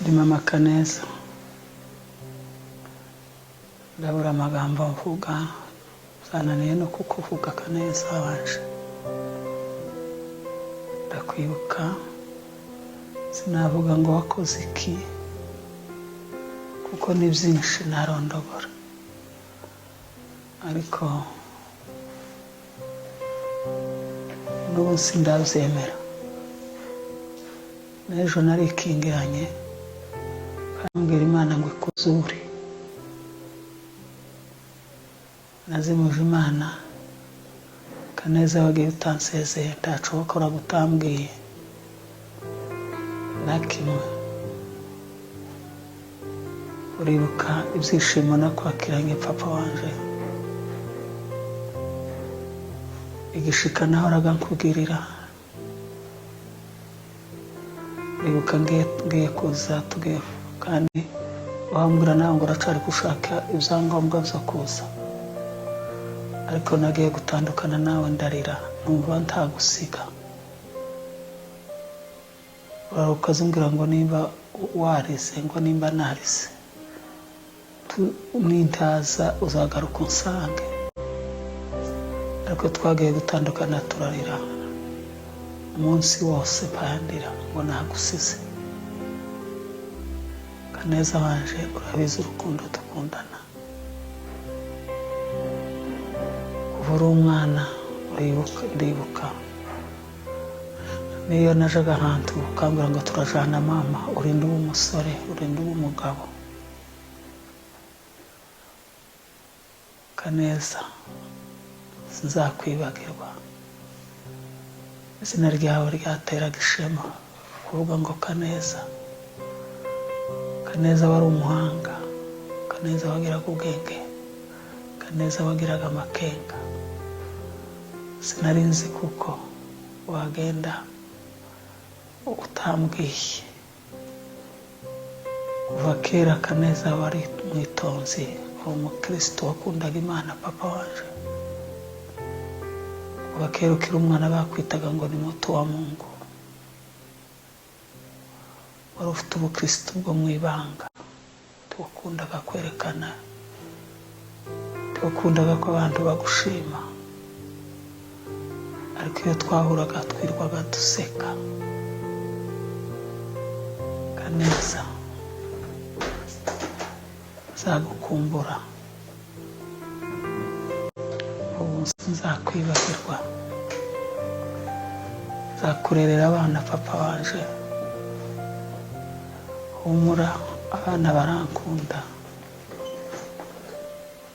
Ndi mama Kaneza, ndabura amagambo mvuga, byananiye no kukuvuga. Kaneza wanje, ndakwibuka, sinavuga ngo wakoze iki kuko ni byinshi narondogora, ariko n'ubu sindabyemera. N'ejo narikingiranye nkambwira Imana ngo ikuzure. Nazimuje Imana. Kaneza, wagiye utansezeye, ntaco wakora utambwiye na kimwe. Uribuka ibyishimo nakwakiranye, papa wanje, igishika nahoraga nkugirira? Uribuka ngiye kuza, tugiye, kandi wambwira nawe ngo uracari gushaka ibyangombwa byo kuza, ariko nagiye gutandukana nawe ndarira, numva ntagusiga. Uraruka umbwira ngo nimba warize, ngo nimba narize, nintaza uzagaruka unsange. Ariko twagiye gutandukana turarira umunsi wose, pandira ngo nagusize. Kaneza wanje, urabizi urukundo dukundana kuva uri umwana. Uribuka, ndibuka niyo najaga ahantu ukambwira ngo turajana mama, urinde uba umusore, urinde uba umugabo. Kaneza, sinzakwibagirwa. Izina ryawe ryateraga ishema kuvuga ngo Kaneza. Kaneza wari umuhanga, Kaneza wagiraga ubwenge, Kaneza wagiraga amakenga. Sinari nzi kuko wagenda utambwiye. Kuva kera Kaneza wari mwitonzi, uri umukristo wakundaga Imana, papa wanje. Kuva kera ukiri umwana bakwitaga ngo ni muto wa Mungu. Wari ufite ubukristo bwo mu ibanga, ntiwakundaga kwerekana, ntiwakundaga ko abantu bagushima, ariko iyo twahuraga twirwaga duseka. Kaneza, nzagukumbura, ubu sinzakwibagirwa. Nzakurerera abana, papa wanje. Humura, abana barankunda.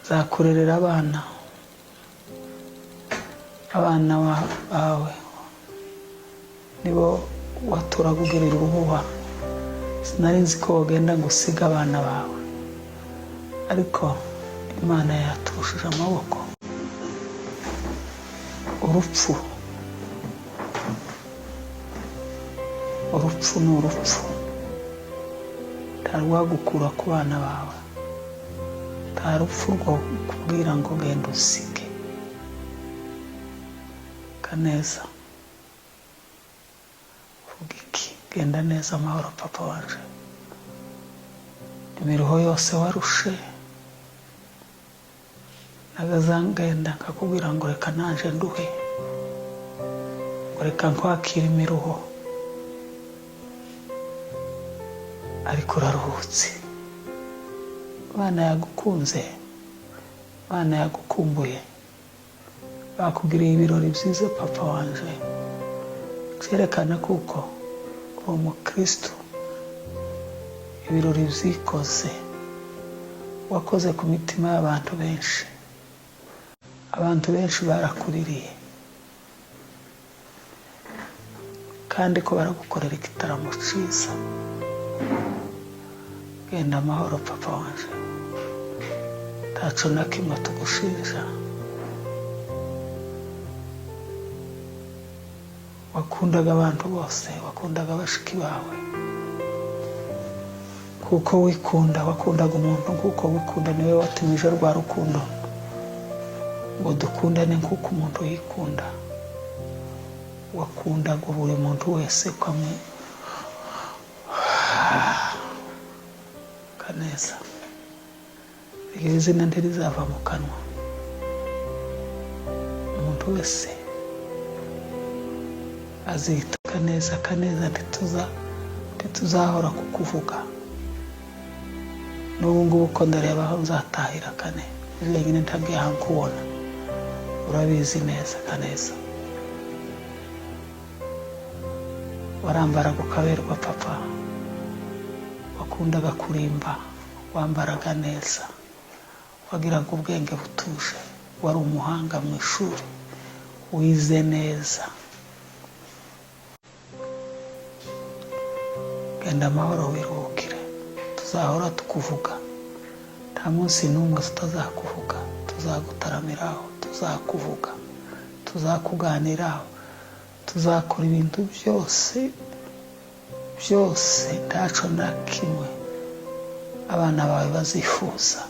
Nzakurerera abana, abana bawe nibo waturaga ugirira uruhuha. Sinari nzi ko wagenda ngo usige abana bawe, ariko Imana yaturushije amaboko. Urupfu, urupfu ni urupfu, ntarwagukura ku bana bawe, nta rupfu rwo kubwira ngo genda usige. Kaneza, vuga iki? Genda neza amahoro, papa wanje. Imiruho yose warushe, nagazangenda nkakubwira ngo reka nanje nduhe, ngo reka nkwakire imiruho, ariko uraruhutse. Imana yagukunze, Imana yagukumbuye, bakugiriye ibirori byiza, papa wanje, cyerekana kuko uri umukristo. Ibirori byikoze, wakoze ku mitima y'abantu benshi, abantu benshi barakuririye, kandi ko baragukorera igitaramo cyiza. Genda amahoro, papa wanje, ntaco na kimwe tugushinja. Wakundaga abantu bose, wakundaga bashiki bawe kuko wikunda, wakundaga umuntu kuko wikunda. Niwe watumije rwa rukundo ngo dukundane nk'uko umuntu yikunda. Wakundaga buri muntu wese kamwe. Kaneza, iryo zina ntirizava mu kanwa. Umuntu wese azita Kaneza. Kaneza, ntituzahora kukuvuga. N'ubu ngubu uko ndareba aho nzatahira kane wenyine, ntagiye nkubona. Urabizi neza, Kaneza, warambaraga ukaberwa, papa. Wakundaga kurimba, wambaraga neza, wagiraga ubwenge butuje, wari umuhanga mu ishuri, wize neza. Genda amahoro, wiruhukire. Tuzahora tukuvuga, nta munsi n'umwe tutazakuvuga. Tuzagutaramiraho, tuzakuvuga, tuzakuganiraho, tuzakora ibintu byose byose, ntaco na kimwe abana bawe bazifuza.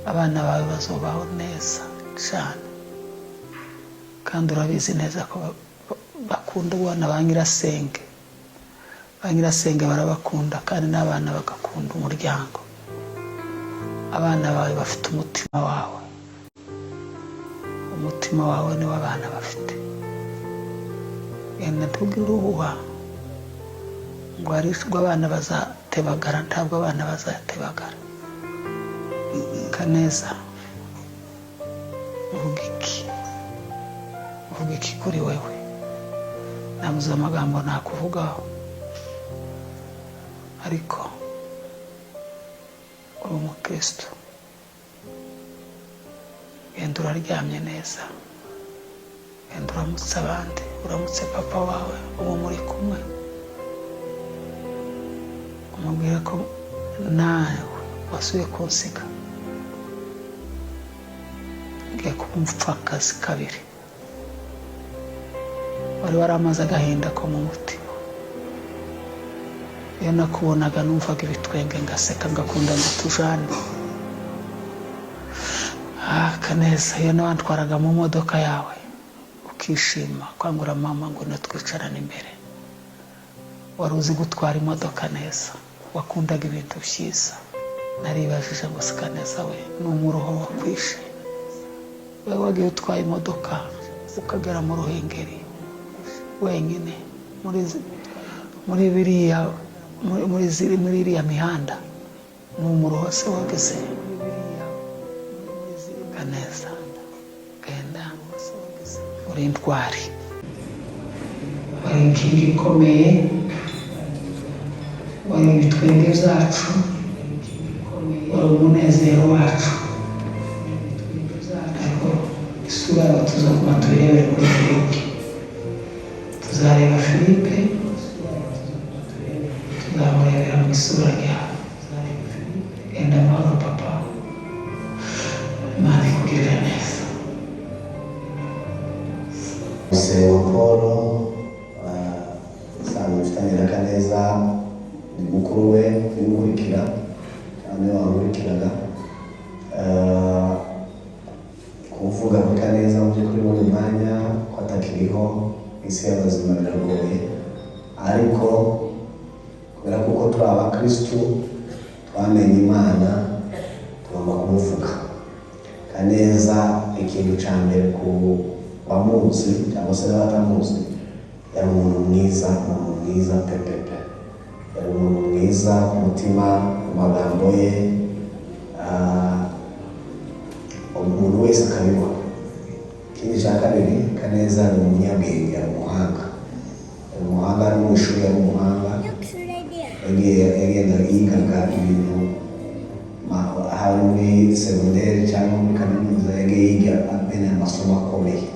Abana bawe bazobaho neza cyane, kandi urabizi neza ko bakunda ubona ba nyirasenge. Ba nyirasenge barabakunda, kandi n'abana bagakunda umuryango. Abana bawe bafite umutima wawe, umutima wawe niwo abana bafite. Genda, ntugire uruhuha ngo harishwe abana bazatebagara. Ntabwo abana bazatebagara. Kaneza, uvuga iki? Uvuga iki kuri wewe? Nabuze amagambo nakuvugaho, ariko uri umukristo. Genda, uraryamye neza. Genda uramutse abandi, uramutse papa wawe ubu muri kumwe, umubwire ko nawe wasubiye kunsiga, ngiye kuba umupfakazi kabiri. Wari waramaze agahinda ko mu mutima. Iyo nakubonaga numvaga ibitwenge, ngaseka, ngakunda ngo tujane. Ah, Kaneza, iyo nawantwaraga mu modoka yawe ukishima, kwangura mama ngo natwicarane imbere. Wari uzi gutwara imodoka neza, wakundaga ibintu byiza. Naribajije ngo si Kaneza we, ni umuruho wakwishe? We wagiye utwaye imodoka ukagera mu Ruhengeri wenyine muri biriya muri iriya mihanda, ni umuruho se wageze? Kaneza, genda, uri intwari, wari inkingi ikomeye, wari ibitwenge byacu, wari umunezero wacu. Ariko isura yawe tuzaguma tuyirebere muri Filipe. Tuzareba Filipe, tuzamurebera mu isura ryawe. Genda amahoro, papa. Imana ikugirire neza. Wa Paul, usanzwe mfitanye na Kaneza, ni mukuru we umukurikira cyane, wankurikiraga. Kuvuga kuri Kaneza mu by'ukuri muri uyu mwanya ko atakiriho, isi y'abazima, biragoye, ariko kubera kuko turi abakirisitu, twamenye Imana, tugomba kumuvuga. Kaneza, ikintu cya mbere ku bamuzi cyangwa se n'abatamuzi, yari umuntu mwiza, umuntu mwiza pepepe. Yari umuntu mwiza ku mutima, ku magambo ye, umuntu wese akabibona. Ikindi cya kabiri, Kaneza ni umunyabwenge, yari umuhanga, yari umuhanga no mu ishuri, yari umuhanga. Yagendaga yigaga ibintu, haba muri segonderi cyangwa muri kaminuza, yagiye yiga bene amasomo akomeye.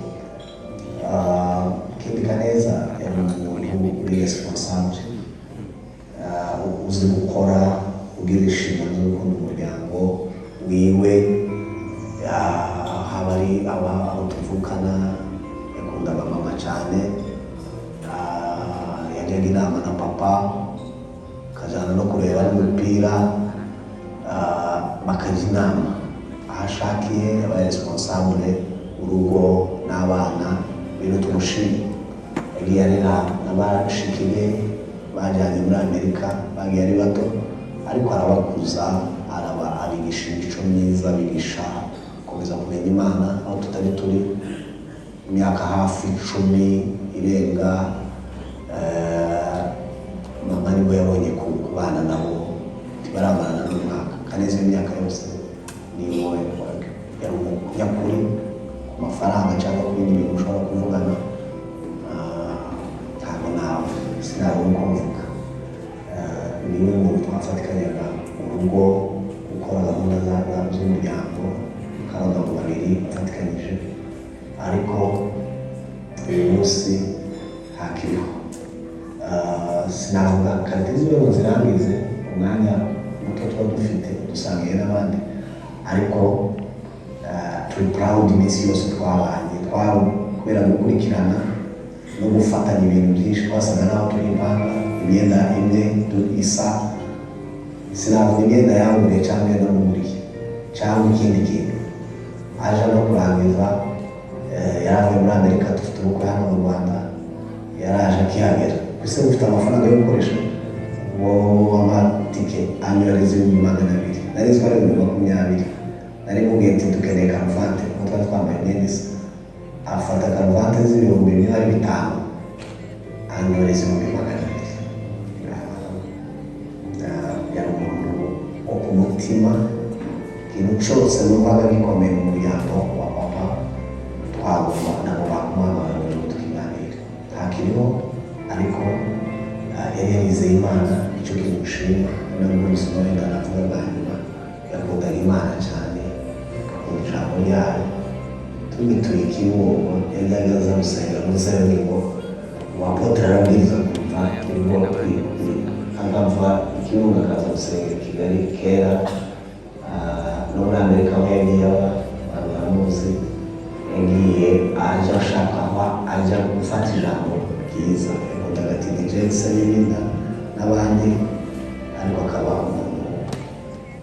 Ikindi, Kaneza yari umuntu uri responsable, uzi gukora, ugira inshingano zo gukunda umuryango wiwe. Haba ari abo tuvukana, yakundaga mama cyane. Yajyaga inama na papa, akajyana no kureba n'umupira, bakajya inama aho ashakiye. Yabaye responsable urugo n'abana, ibintu tumushima. Yagiye arera n'abashiki be bajyanye muri Amerika, bagiye ari bato. Ariko arabakuza, araba abigisha imico myiza, abigisha gukomeza kumenya Imana aho tutari turi imyaka hafi 10 irenga. Mama nibwo yabonye kubana nabo, ntibaramarana n'umwaka. Kaneza iyo myaka yose ni wowe yari umunyakuri ku mafaranga cyangwa ku bindi bintu ushobora kuvugana. Ntabwo nawe sinabona uko mvuga. Niwe muntu twafatikanyaga urugo, gukora gahunda z'umuryango nk'abagabo babiri bafatikanyije, ariko uyu munsi ntakiriho. Sinavuga qualité ziwe ngo zirangize umwanya muto tuba dufite dusangiye n'abandi, ariko turi proud iminsi yose twabanye, twaba kubera gukurikirana no gufatanya ibintu byinshi, twasaga naho turi impanga, imyenda imwe isa. Sinavuga imyenda yanguriye cyangwa imyenda namuguriye cyangwa ikindi kintu. Aje no kurangiza, yaravuye muri Amerika, dufite ubukwe hano mu Rwanda. Yaraje, akihagera, ese ufite amafaranga yo gukoresha ngo amatike? Anyohereza 200,000. Nari nzi ko ari 20,000. Nari mubwiye ati dukeneye karuvante kuko twari twambaye imyenda isa. Afata karuvante z'ibihumbi niba ari 5, anyohereza 200,000. Yari umuntu wo ku mutima. Ikintu cyose numvaga gikomeye mu muryango wa papa, twagomba nagomba kumuhamagara kugira ngo tukiganire. Ntakiriho, ariko yari yarizeye Imana, icyo kintu nshima. Nubwo ubuzima wenda navuga bwa nyuma, yakundaga Imana cyane, agakunda ijambo ryayo. Tugituye Kibungo, yajyaga aza gusenga muri Sayoni, ngo umu apôtre arabwiriza kumva urimo, akava i Kibungo akaza gusenga i Kigali kera. No muri Amerika aho yagiye aba, abantu baramuzi, yagiye aje ashaka aho ajya gufata ijambo ryiza. Yakundaga T.D. Jakes n'ibindi n'abandi, ariko akaba umuntu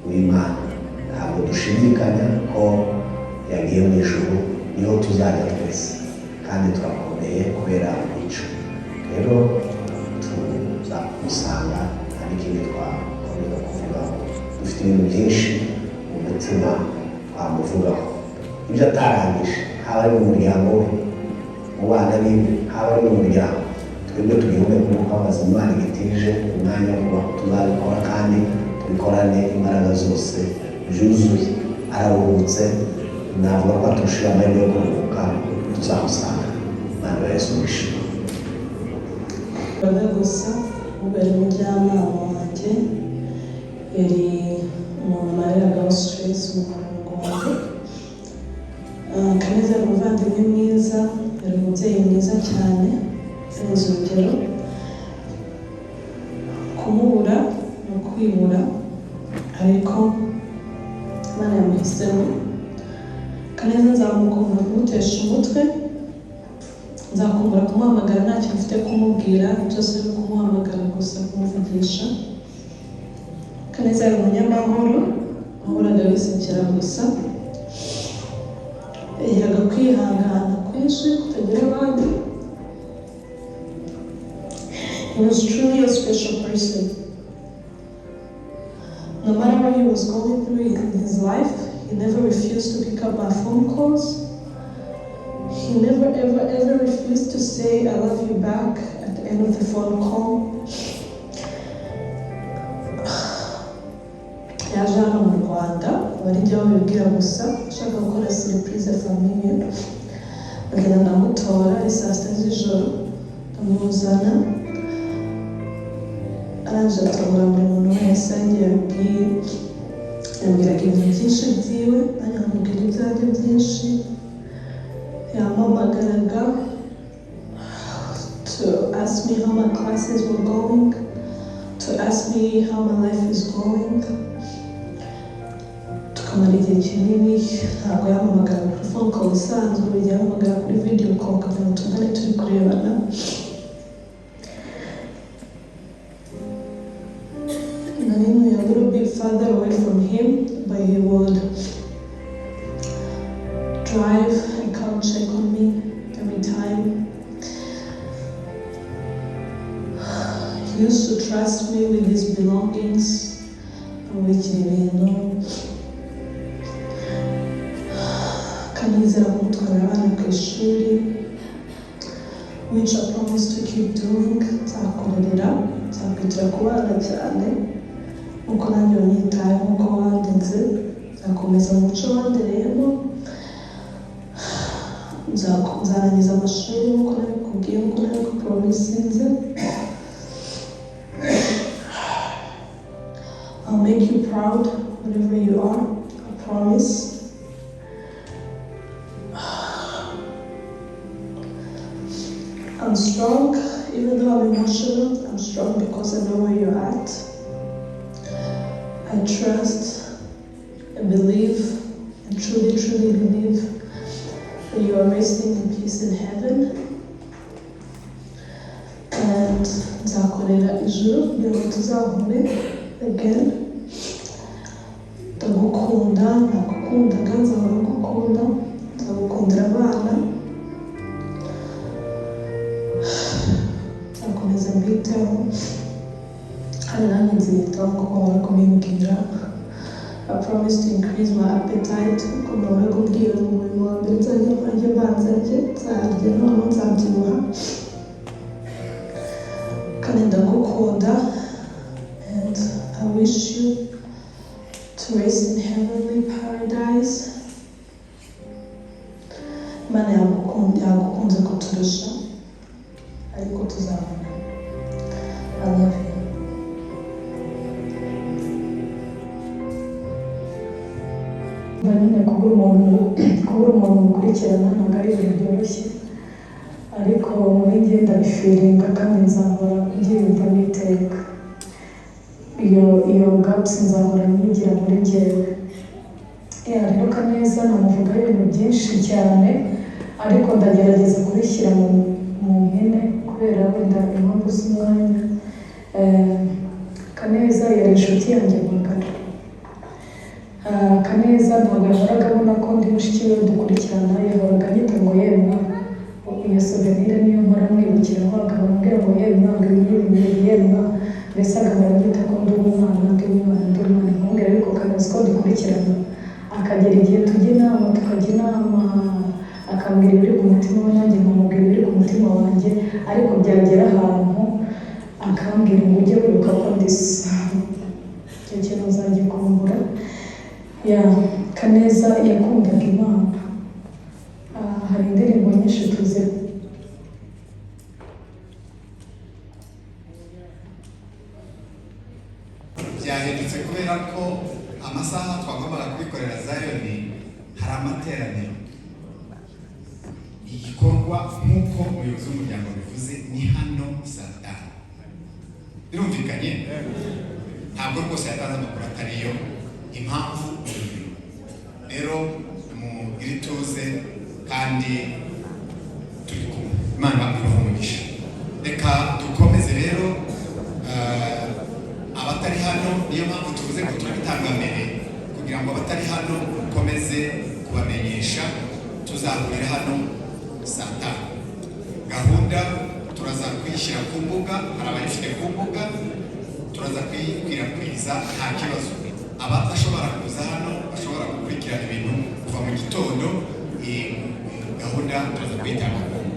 w'Imana. Ntabwo dushidikanya ko yagiye mu ijuru, niho tuzajya twese kandi turakomeye kubera imico. Rero tuzamusanga, nta n'ikindi twakomeza kuvugaho. Dufite ibintu byinshi mu mutima twamuvugaho, ibyo atarangije, haba ari mu muryango we, mu bana biwe, haba ari mu muryango. Twebwe tugihumeka umwuka w'abazima, Imana igitije umwanya wo kubaho, tuzabikora kandi tubikorane imbaraga zose byuzuye. Araruhutse, navuga ko atushira amahirwe yo kuruhuka. Tuzamusanga. Imana ibahe umugisha. Brother gusa ahubwo yari umujyanama wanjye, yari umuntu namareragaho stress, umurongo wanjye. Kaneza yari umuvandimwe mwiza, yari umubyeyi mwiza cyane, yabuze urugero. Kumubura ni ukwibura, ariko Imana yamuhisemo. Kaneza nzamukumbura kumutesha umutwe, nzakumbura kumuhamagara nta kintu mfite kumubwira, byose ni ukumuhamagara gusa, kumuvugisha. Kaneza yari umunyamahoro wahoraga wisekera gusa, yagiraga kwihangana kwinshi kutagira abandi. He was truly a special person. No matter what he was going through in his life, he never refused to pick up my phone calls. He never, ever, ever refused to say, "I love you" back at the end of the phone call. Yaje hano mu Rwanda, bari njye babibwira gusa, ashaka gukora surprise famille. Bagenda ndamutora ari saa 6 z'ijoro, ndamuzana, arangije atungura buri muntu wese. Yagiye yabwiye, yambwiraga ibintu byinshi byiwe, nanjye nkamubwira ibyanjye byinshi. Yampamagaraga to ask me how my classes were going, to ask me how my life is going. Tukamara igihe kinini. Ntabwo yampamagara kuri phone call isanzwe, buri gihe yampamagara kuri video call kugira ngo tuvugane turi kurebana. Nari ntuye a little bit farther away from him, but he would drive and come check on me every time. He used to trust me with his belongings. Amubikira ibintu, akanyizera kumutwarira abana ku ishuri, which I promise to keep doing. Nzakurerera, nzakwitira ku bana cyane nkuko nanjye wanyitayeho, nkuko wandeze. Nzakomeza mu muco wandereyemo. Nzarangiza amashuri nkuko nabikubwiye, nkuko nabikupromisinze. I'll make you proud wherever you are, I promise. I'm strong, even though I'm emotional, I'm strong because I know where you're at. I trust and believe, and truly, truly believe that you are resting in peace in heaven. And nzakorera ijuru kugira ngo tuzahure again. Ndagukunda, nagukundaga, nzahora ngukunda, nzagukundira abana. Nzakomeza mbiteho kandi nanjye nziyitaho kuko bahora kubimbwira. I promise to increase my appetite kuko bahora kumbwira mu murimo wa mbere nzajya nkora, njye mbanza ndye, nzarya, noneho nzabyibuha. Kandi ndagukunda, and I wish you to rest in heavenly paradise. Imana yagukunze kuturusha, ariko tuzabona. I love you. Nyine kubura umuntu mukurikirana ntabwo ari ibintu byoroshye, ariko muri njye ndabifeelinga kandi nzahora mbyiyumvamo iteka. Iyo gaps nzahora nyigira muri njyewe. Ya, rero Kaneza namuvugaho ibintu byinshi cyane, ariko ndagerageza kubishyira mu mpine kubera wenda impamvu z'umwanya. Kaneza yari inshuti yanjye magara. Kaneza ntabwo yahoraga abona ko ndi mushiki we dukurikirana, yahoraga anyita ngo yemwa. Iyo souvenir niyo mpora mwibukiraho, agahora ambwira ngo yemwa, ngo ibi n'ibi n'ibi, yemwa. Mbese agahora anyita ko ndi umwana, ndi umwana, ndi umwana. Nkamubwira, ariko Kaneza ko dukurikirana? Akagera igihe tujya inama, tukajya inama, akambwira ibiri ku mutima we, nanjye nkamubwira ibiri ku mutima wanjye, ariko byagera ahantu akambwira ngo ujye wibuka ko ndi so. Icyo kintu nzagikumbura. Ya, Kaneza yakundaga Imana. Hari indirimbo nyinshi tuzi. Byahindutse kubera ko amasaha twagombaga kubikorera Zayoni hari amateraniro. Igikorwa, nk'uko umuyobozi w'umuryango bivuze, ni hano saa 5. Birumvikanye, ntabwo rwose yatanze amakuru atariyo. Impamvu ni iyo rero. Mugire ituze kandi turi kumwe. Imana ibahe umugisha. Reka dukomeze rero. Abatari hano, niyo mpamvu tuvuze ngo turabitanga mbere kugira ngo abatari hano mukomeze kubamenyesha. Tuzahurira hano saa 5. Gahunda turaza kuyishyira ku mbuga, hari abayifite ku mbuga, turaza kuyikwirakwiza, nta kibazo. Abadashobora kuza hano bashobora gukurikirana ibintu kuva mu gitondo. Iyi gahunda turaza kuyitanga ku mbuga.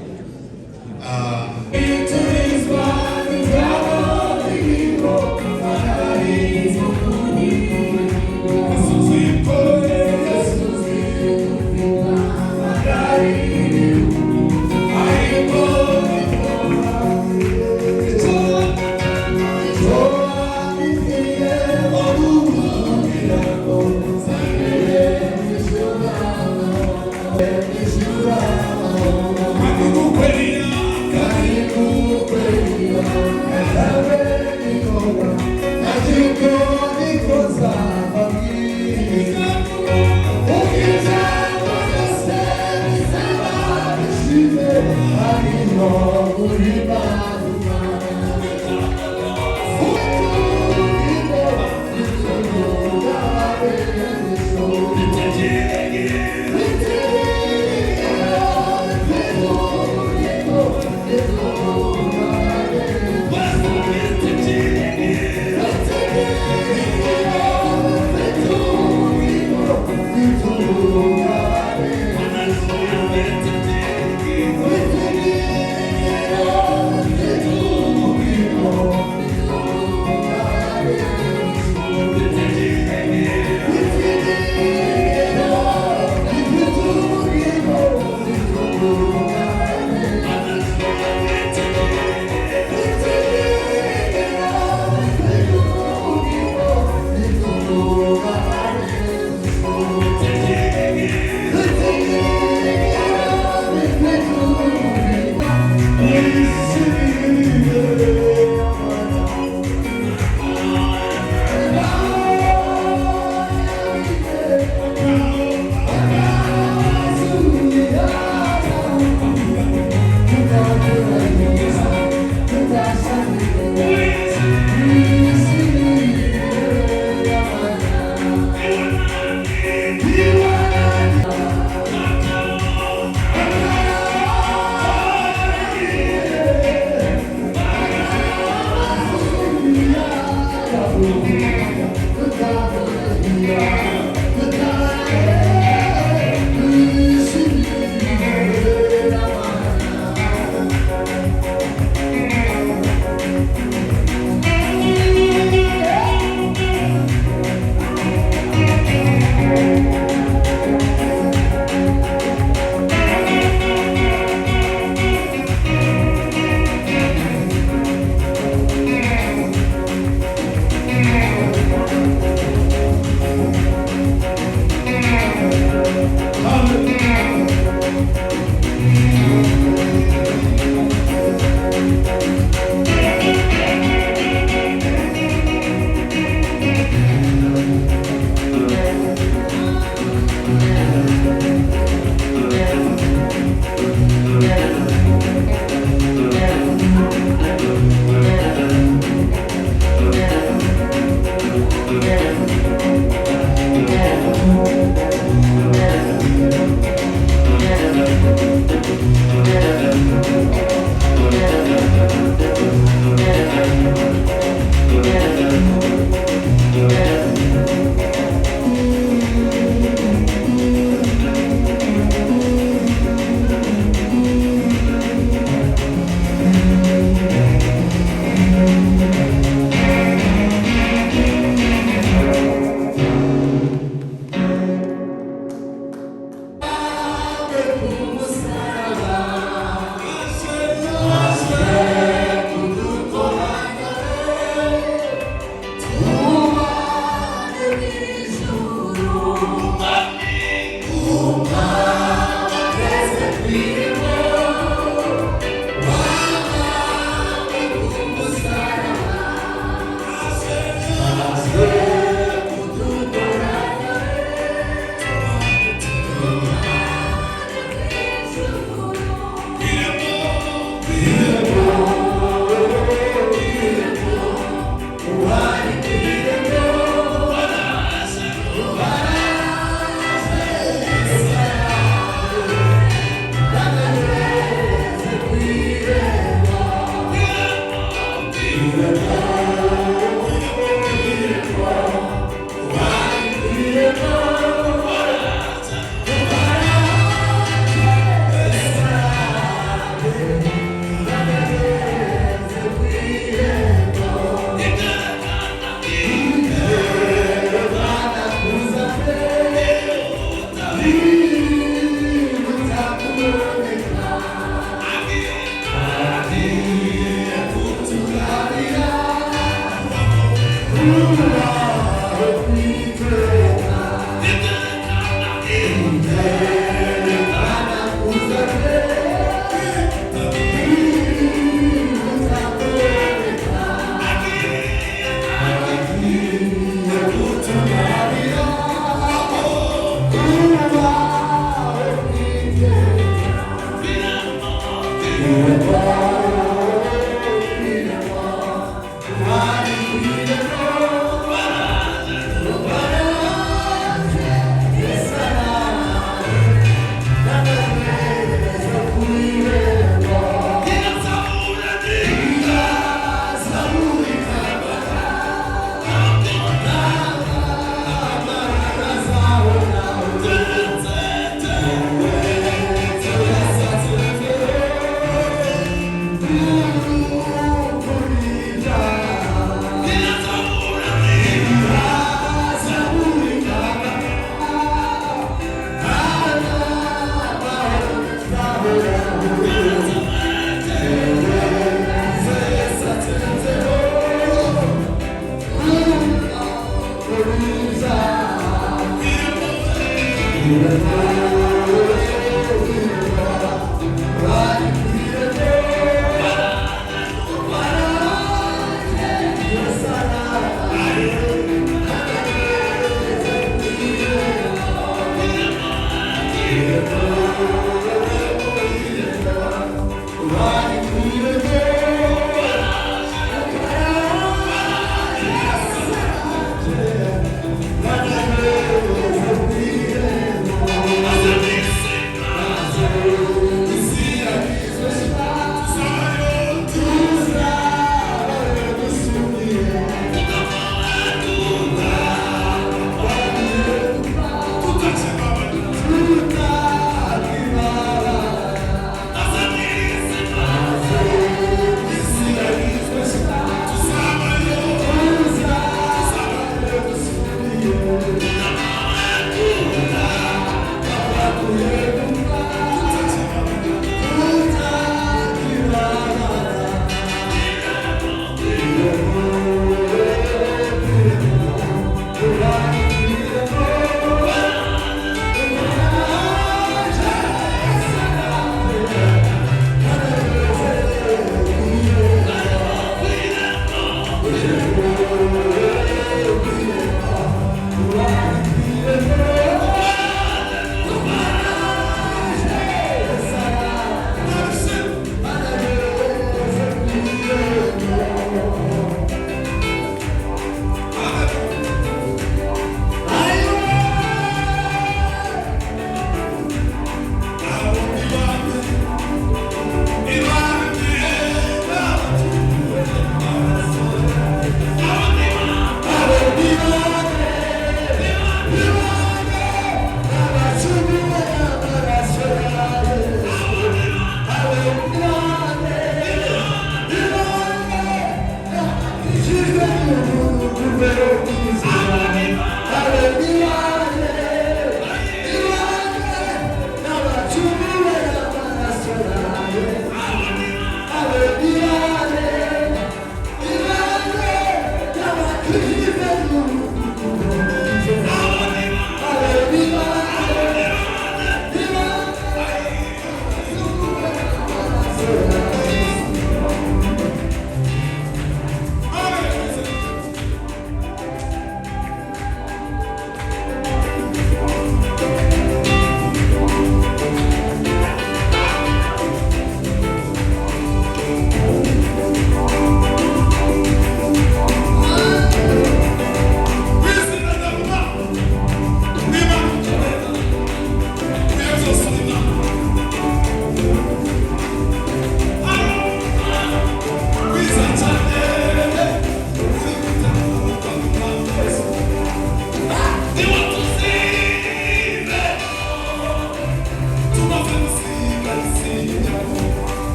Hallelujah.